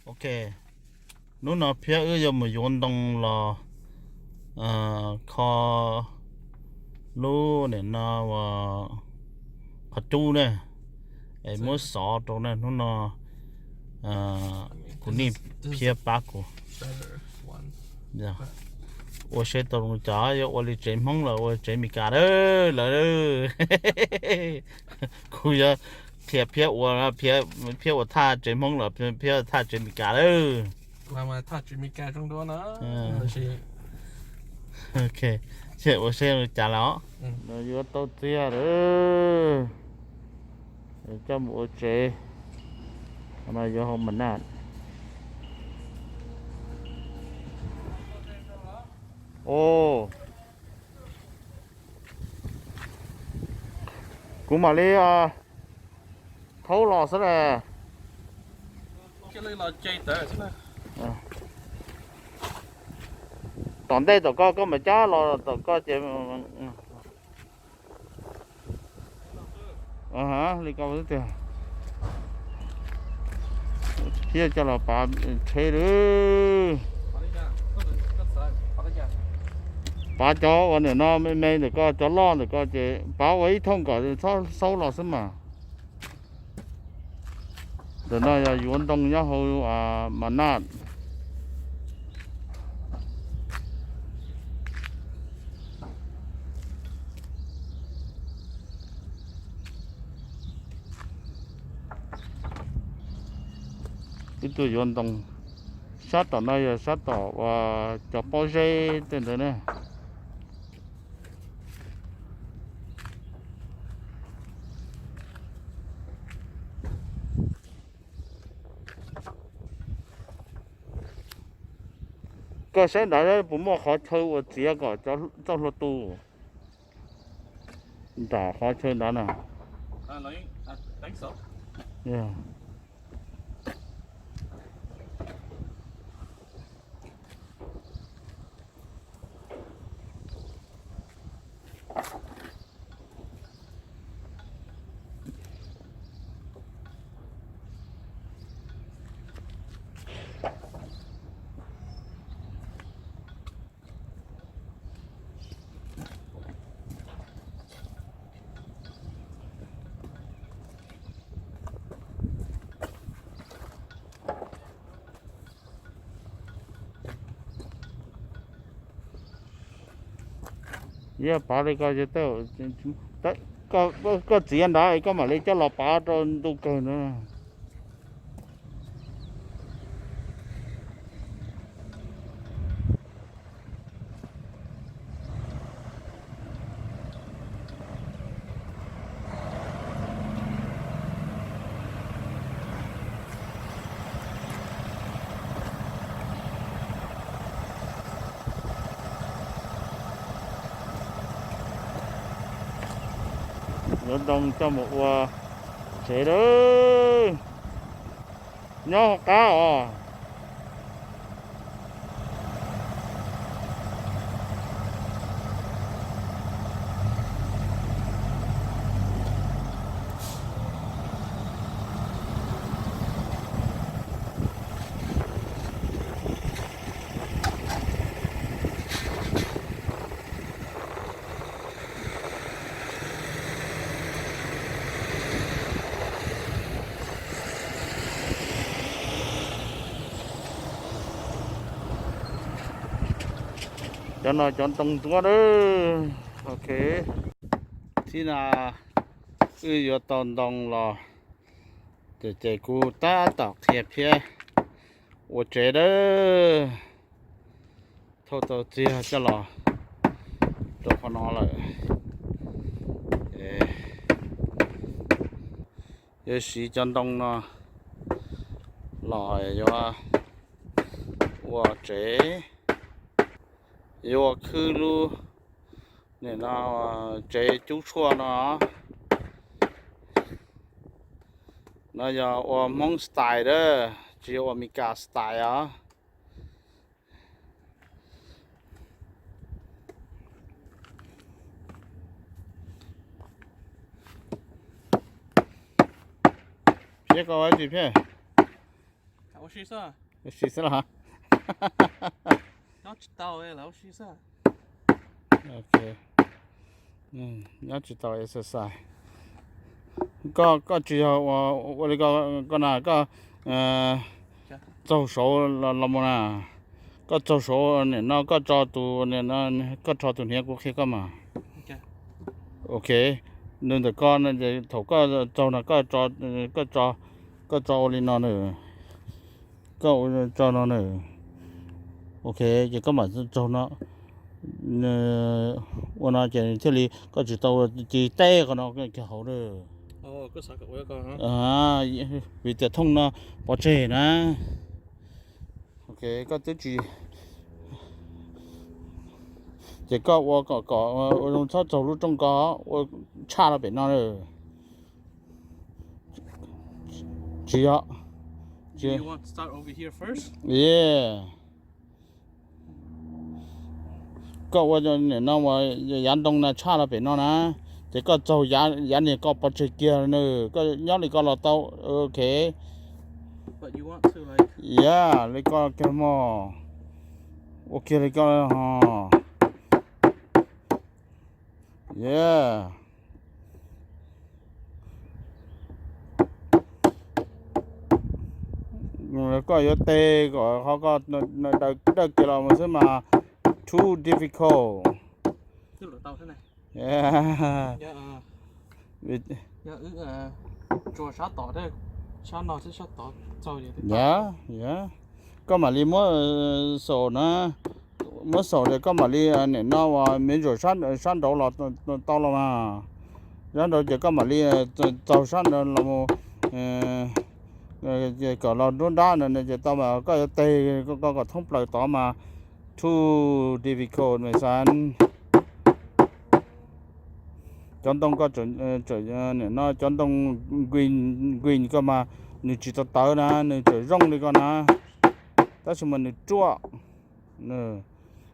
Ok, hnub no Phiab wb yuav mus yuav ntoo los kho lub nim no qhov cub ne, es muab xov rau ne. Hnub no kuv niam Phiab pab kuv. Ua seb tau zoo cas, yuav ua li tsev Hmoob los ua tsev Meskas lawm. Kuv yuav qhia Phiab ua, Phiab ua thaj tsev Hmoob los Phiab thaj tsev Meskas lawm. Thaj tsev Meskas zoo dua no. Ok, ua seb zoo cas los. Yuav tau txiag lawm, coj mus ua tsev. Qhov no yuav hauv mas naj. Kuv mam li thaub los xwb las. Tom ntej tom koj, koj mam cab los tom koj ces. Li ko xwb tiag. Thiaj coj los pav tsheb lawm. Pav cov uas nim no me me ntawm ko, cov loj ntawm ko ces pav ua ib thooj kom txhob xaub los xwb mas. Ntawm no yog yuav ntoo nyob hauv mas naj. Ib tug yuav ntoo. Sab tom no yog sab tom uas cov pob zeb tej ntawd ne. Koj saib nrad puas muaj qhov chaw uas txiav kom txoj hlua tu nram qhov chaw nrad na. Yog pav li ko, koj txiav nrad koj mam li coj los pav rau ntu kawg na. Yuav ntoo coj mus ua tsev lawm. Nyob hauv qab os. Cov no cov ntoo ntsuab lawm. Ok, txij no wb yuav tau ntoo los, ces kuv tab tom qhia Phiab ua tsev lawm. Thauj tau txiag coj los rau qhov no lawm. Yuav siv cov ntoo no los yuav ua tsev, yuav ua khwb lub, nim no tsev cub tshuaj no. No yog ua Hmoob style a, tsis yog ua Meskas style os. Phiab, koj ua tsis Phiab? Ua si xwb los. Nyob tsis tau, ua si xwb. Ok. Nyob tsis tau exercise. Koj, koj tsis yog ua, ua li ko, koj na, koj txaug saud los mus na. Koj txaug saud nim no koj tso tus, koj rho tus hniav kuv qhia koj mas. Ok. Nws ntawm koj no ces thaum koj txaug no koj tso, koj tso ua li no na. Koj ua tso no na. Ok, ces koj mam txaug no. Ua no ces thiaj li koj tsis tau ci teb qhov no kiag hauv na. Vim tias thooj no pov tseg na. Ok, koj twb tsis, ces koj ua kom, kom ua zoo txhob txaug lub rooj ko, ua tshaj rau pem no na. Tsis yog. Yeah. Koj ua nim no uas yav ntoo na tshaj rau pem no na, ces koj txaug yav niag ko pov tseg kiag na, koj nyob li ko los tau. Ok. Yeah, li ko kiag mog. Ua kiag li ko ho. Yeah. Koj yuav tes kom qhov ko dawj kiag los mus xwb mas too difficult. Koj mam li muab xaum na, muab xaum ces koj mam li nim no uas me ntsuam sab nraud los tau los mas. Sab nraud ces koj mam li txaug sab nraud los mus, kom los nruab nrab no ces tau mas koj yuav tes ko kom thoob plaws tod mas too difficult mas xav. Cov ntoo ko, nim no cov ntoo green, green ko mas nws tsis tawv tawv na, nws tseem zoo li ko na, tab sis mas nws ruaj.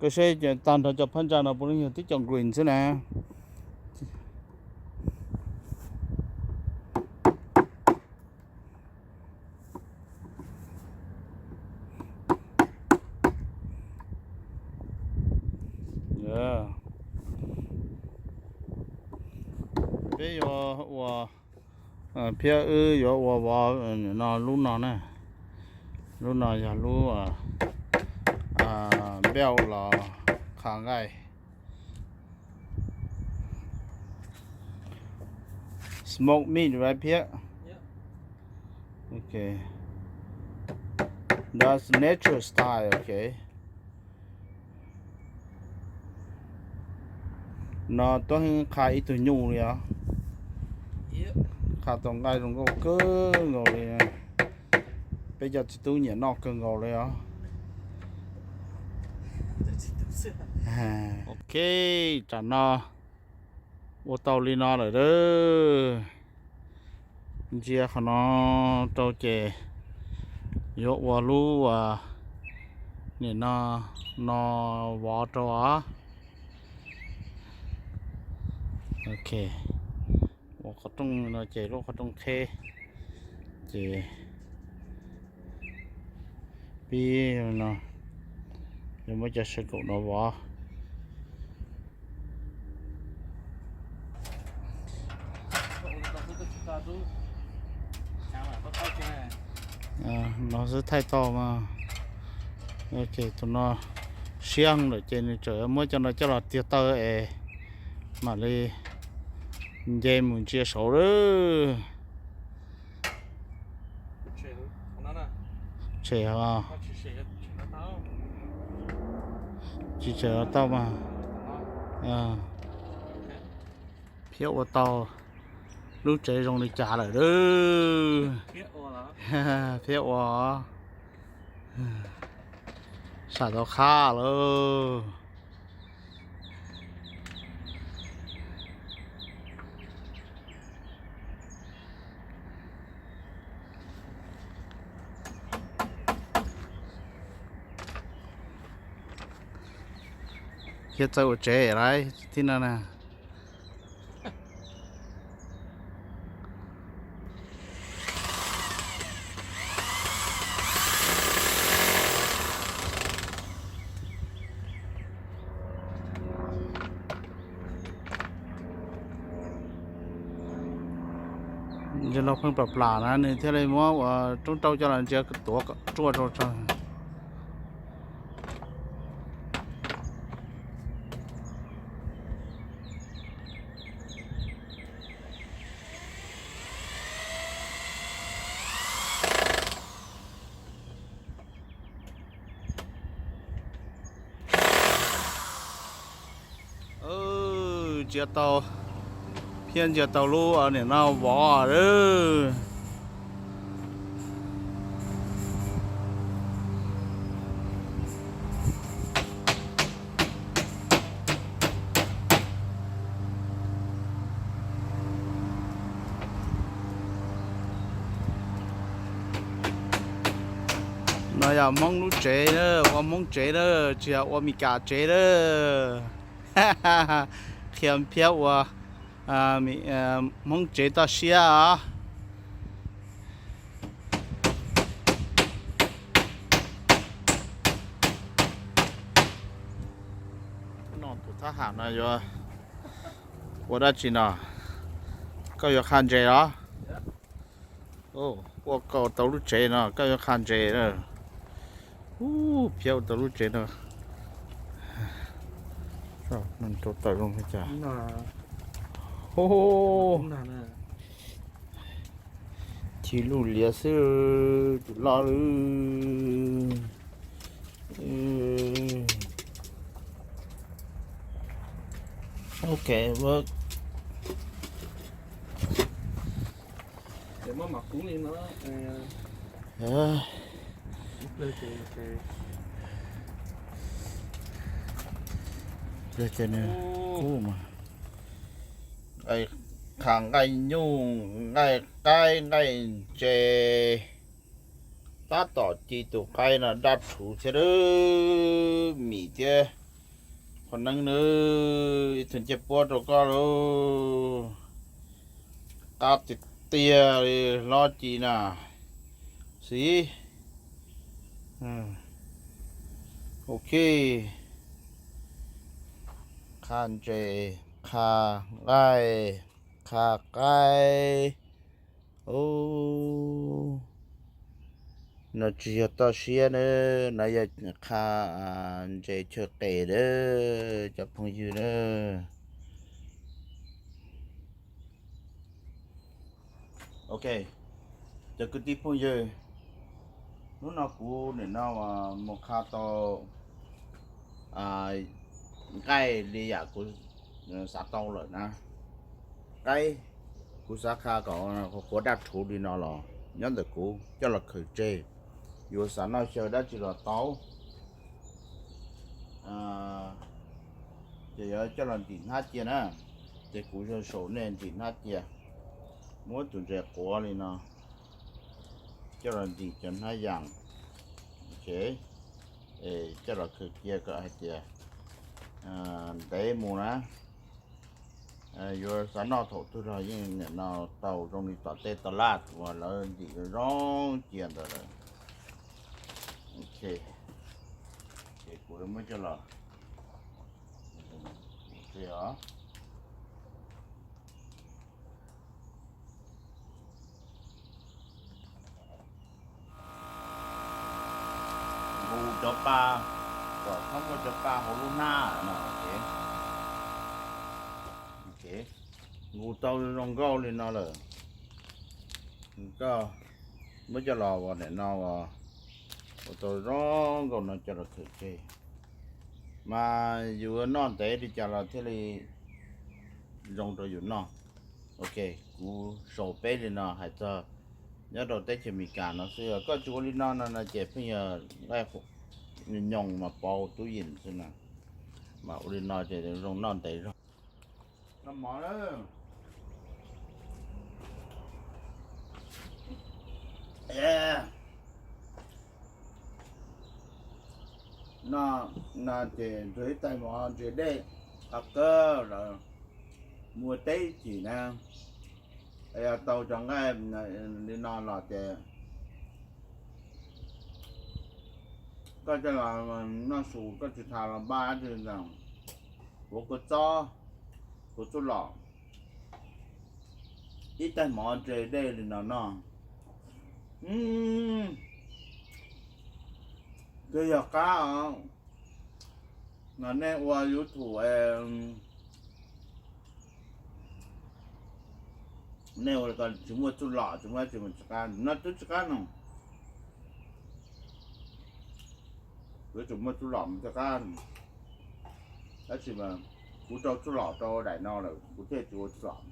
Koj saib tag nrho cov phab ntsa no puav leej yog tib co green xwb na. Peb yuav ua, Phiab wb yuav ua vov no lub no na. Lub no yog lub npeuj los qha nqaij. Smoke meat, right, Phiab? Okay. That's natural style, okay. No tuab heev qha ib tug nyuj li os. Qha tau nqaij zoo nkauj kawg nkaus li. Peb cov txiv tub nyiam noj kawg nkaus li os. Ok, tsam no ua tau li no lawm. Ntsia qhov no rau ces yuav ua lub, nim no, no vov rau os. Ok, ua qhov rooj no ces lub qhov rooj qheb ces pib no, yuav muab cov saw kaum no vov. No xwb thaij tau mas. Ces tus no siab lawm ces nws tseem muab cov no coj los tiag taw es mam li nce mus ntsia saud lawm. Tshem, tsis tshem tau mas. Phiab ua tau lub tsev zoo li cas lawm. Phiab ua, sam tau qhab lawm. Thiab txawj ua tsev lawm thiab no na. Los pheej plam plam na nws thiaj li muab ua roob rau coj los ntsia tuav ruaj rau tso. Ntsia tau, phiab ntsia tau lub niam no vov lawm. No yog Hmoob lub tsev na, ua Hmoob tsev na, tsis yog ua Mis Kas tsev na. Qhia phiab ua Hmoob tsev toj siab os. No tus thab ham no yuav ua dab tsi no? Koj yuav qha ntses los? Ua koj tau lub tsev no koj yuav qha ntses na. Ub, phiab ua tau lub tsev no. Rau tawm zoo li cas. Chim luj lias xwb tus loj lawm. Ok, work. Qha nqaij nyuj, nqaij qaib, nqaij ntses. Tab tom ci tus qaib no daj rhuv thiab, mim thiab qhua neeb na, ib tug ncej puab rau koj lauj. Qab tiag tiag li hlob ci na. Xis. Ok. Qha ntses, qha nqaij, qha qaib. Ub, no tsis yog toj siab na, no yog qha ntses chaw qes na, cov phooj ywg na. Ok, cov kwv tij phooj ywg, hnub no kuv nim no mus qha tau nqaij li yam kuv xav tau lawm na. Qaib, kuv xav qha kom quav daj rhuv li no los nyob ntawm kuv coj los khaws tseg. Yuav xav noj xyaw dab tsi los tau. Ces yuav coj los ntim hnab cia na. Ces kuv saum nej ntim hnab cia, muab tus ntses quav li no coj los ntim cov hnab yas, coj los khaws cia kom hais tias ntev mus na. Yuav xav noj thaum twg los yeej nim no tau zoo li tom tej tas laj uas lawv ntim zoo cia ntawd lawm. Ok, ces kuv muab coj los os. Nqus cov pa, kom txhob muaj cov pa hauv lub hnab no. Nqus tau zoo nkauj li no lawm, koj muab coj los ua nim no ua tau zoo nkauj no coj los khaws tseg. Mas yus noj ntev li cas los thiaj li zoo rau yus noj. Ok, kuv sau peb li no hais txog nyob rau teb chaws Amelikas no xwb. Koj tsis ua li no no no ces pheej yog nqaij nyoos mas pauv tub yees xwb na. Mas ua li no ces zoo noj ntev zog. Noj mov na. No, no ces ntsuag ib tais mov ntses dej, qhov kawg lawm, muaj teb chim na. Yog tau cov nqaij li no los ces koj coj los noj su, koj tsis tas los npaj dab tsi ntag. Kuv kua txob, kuv txuj lom, ib tais mov ntse dej li no noj. Twb yog qab os, no nej ua YouTube, nej ua tsis muaj txuj lom tsis muaj dab tsi mas tsis qab, no twb tsis qab no. Kuv tseem muaj txuj lom mas thiaj qab, tab sis mas kuv rau txuj lom rau daim no lawm kuv thiaj tsis ua txuj lom.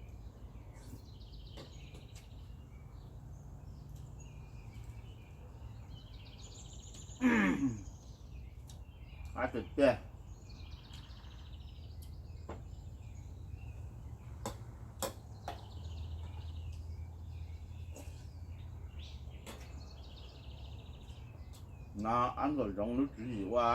Qab tiag tiag. No ab nkaum zoov lub tswv yim ua.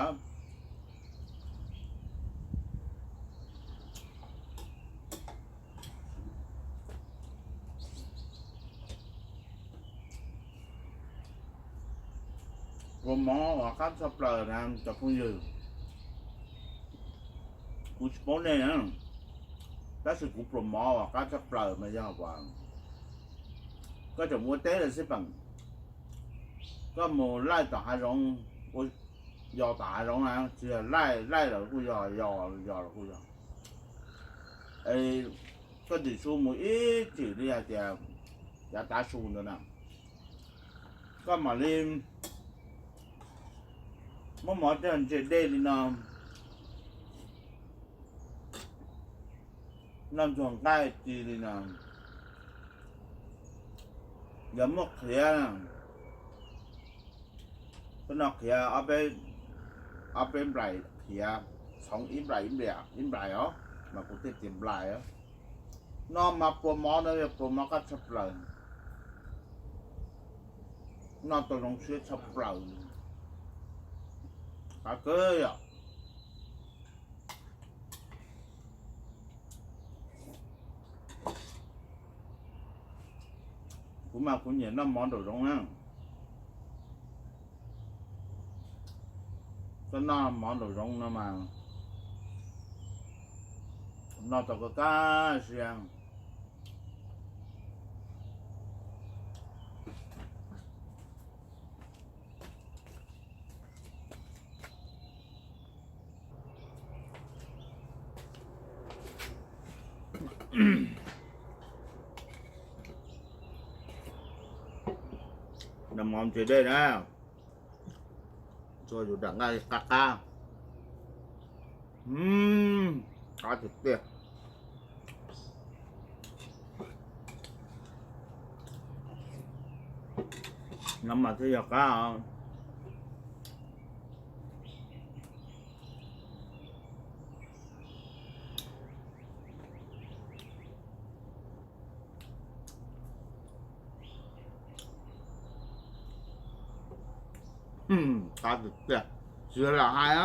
Pluas mov uas qab tshaj plaws na cov phooj ywg, kuv tsis paub nej na, tab sis kuv pluas mov uas qab tshaj plaws mas yog uas koj tseem ua teb lawm xij peem, koj mus laij tom hav zoov, yos tom hav zoov na, tsis yog laij, laij los kuj yog, yos, yos los kuj yog, es koj tim su mus ib txhis li hais tias yav tav su ntawd na, koj mam li muab mov coj ntse dej li no, noj ntxuag nqaij ci li no, yog muaj qhiav, koj noj qhiav ob peb nplais qhiav, txhoov ib nplais, ib nplais os, mas kuv thiaj tias nplais. No mas pluas mov no yog pluas mov qab tshaj plaws, noj tau zoo siab tshaj plaws, qab kawg yom. Kuv mas kuv nyiam noj mov nraum zoov na. Koj noj mov nraum zoov no mas noj tau koj kaj siab. Noj mov ntse dej na, txhua yus nram nqaij qab qab. Qab tiag tiag. No mas thiaj yog qab os. Qab tiag tiag, tsis lam hais.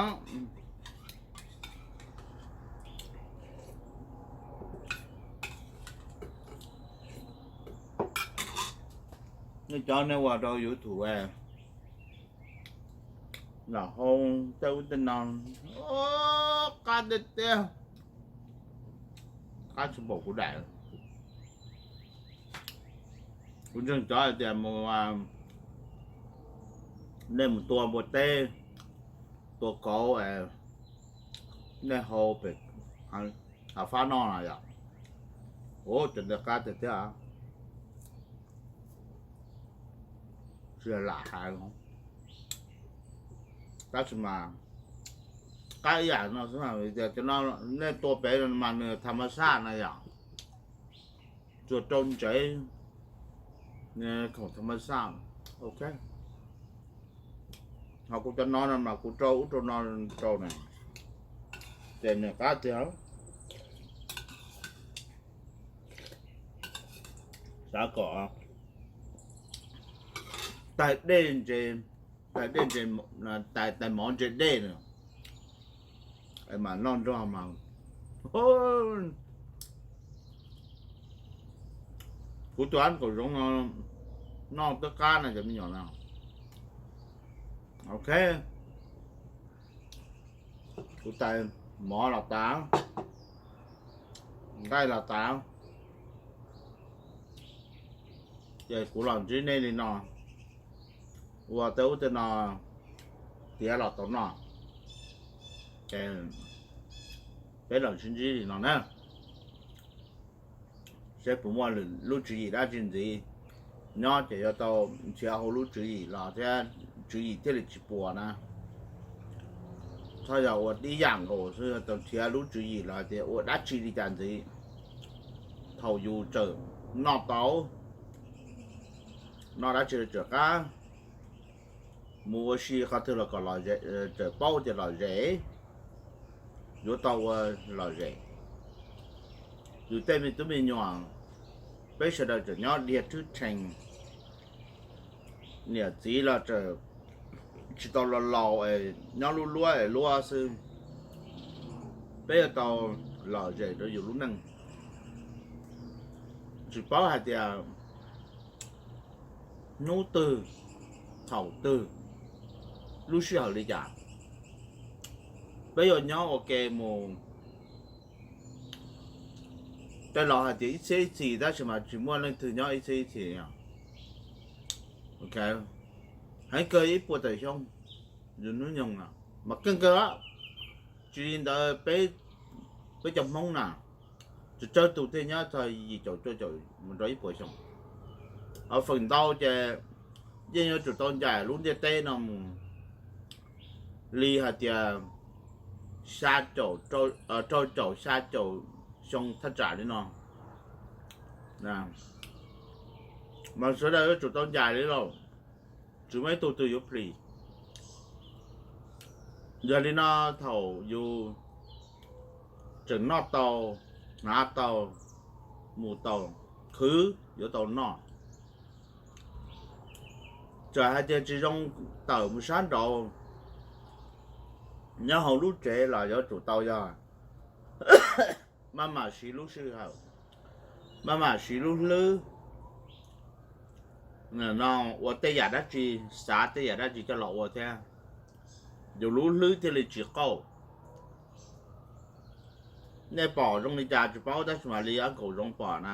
Nej cov nej ua rau YouTube lam hau tej ub tej no, qab tiag tiag, qab tsis npaum kuv daim. Kuv ntseeg cov hais tias mus, nej mus tua npua teb, tua kauv, nej hau pem hav fab noj na yom. Ua cov ntawd qab tiag tiag, tsis lam hais. Tab sis mas qab ib yam no xwb, tias cov no nej tua pem mas nws tham mas xaj na yom, tsuas rau ntsev, khoom tham mas xaj. Ok, ho kuv cov no no mas kuv rau ub rau no rau na, ces nws qab tiag. Xav kom tais dej ntse, tais dej ntse, tais mov ntse dej na, es mam noj nrog mas. Kuv tus ab kaum zoov no noj twb qab no cov me nyuam no. Ok, kuv tais mov los tas, nqaij los tas, Ces kuv los ntsib nej li no, ua tej ub tej no tiav los tau noj. Peb los sib ntsib li no na, seb puas muaj lub tswv yim dab tsi ntxiv. Nyob ces yuav tau nrhiav hauv lub tswv yim los thiab, tswv yim thiaj li tsis puas na. Txhob yog ua tib yam nkaus xwb, yuav tau nrhiav lub tswv yim los hais tias ua dab tsi li cas ntxiv. Thaum yus tseem noj tau, noj dab tsi los tseem qab, mus ua si qhov twg los kom tseem paub tias lom zem, yuav tau ua lom zem. Yus tej me tub me nyuam, peb sawv daws tseem nyob diag rhwb rhees, niam txiv los tseem tsis tau los laus es nyob lub luab es luab xwb. Peb yuav tau lom zem rau yus lub neej. Tsis paub hais tias hnub twg, thaum twg, lub sij hawm li cas, peb yuav nyob ua ke mus. Tej laus hais tias ib txhiab ib txhis, tab sis mas tsis muaj leej twg nyob ib txhiab ib txhis. Heev kawg ib puas tawm xyoo, yus hnub nyoog mas keej kawg. Tsis li ntawd peb, peb cov Hmoob na, tsawg tsawg tus thiaj nyob txog yim caum cuaj caum mus rau ib puas xyoo. Ho feem ntau ces yeej yuav tsum tau ncaim lub ntiaj teb no mus li hais tias xya caum, rau caum xya caum xyoo thaj tsam li no. Mas sawv daws yuav tsum tau ncaim li lauj, tsis muaj ib tug twg yuav plis. Yog li no, thaum yus tseem noj tau, hnav tau, mus tau, khwv yuav tau noj. Txawm hais tias tsis zoo tawm mus sab nraud, nyob hauv lub tsev los yuav tsum tau yog maj mam siv lub sij hawm, maj mam siv lub hlwb no ua tej yam dab tsi, xav tej yam dab tsi coj los ua thiab. Yus lub hlwb thiaj li tsis qaug. Nej pom zoo li cas tsis paub, tab sis mas li ab kaum zoov pom na,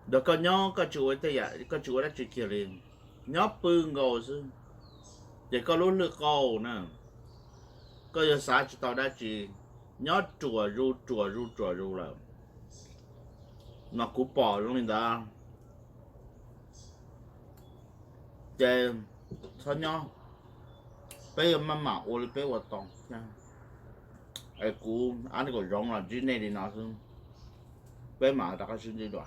ntawm koj nyob koj tsis ua dab tsi kiag li, nyob pw nkaus xwb, ces koj lub hlwb qaug na, koj yuav xav tsis tau dab tsi, nyob ruam zus ruam zus ruam zus lawm. Mas kuv pom zoo li ntawd, ces txhob nyob, peb yuav maj mam ua li peb ua tau. Es kuv ab kaum zoov los ntsib nej li no xwb, peb mam rov qab sib ntsib dua.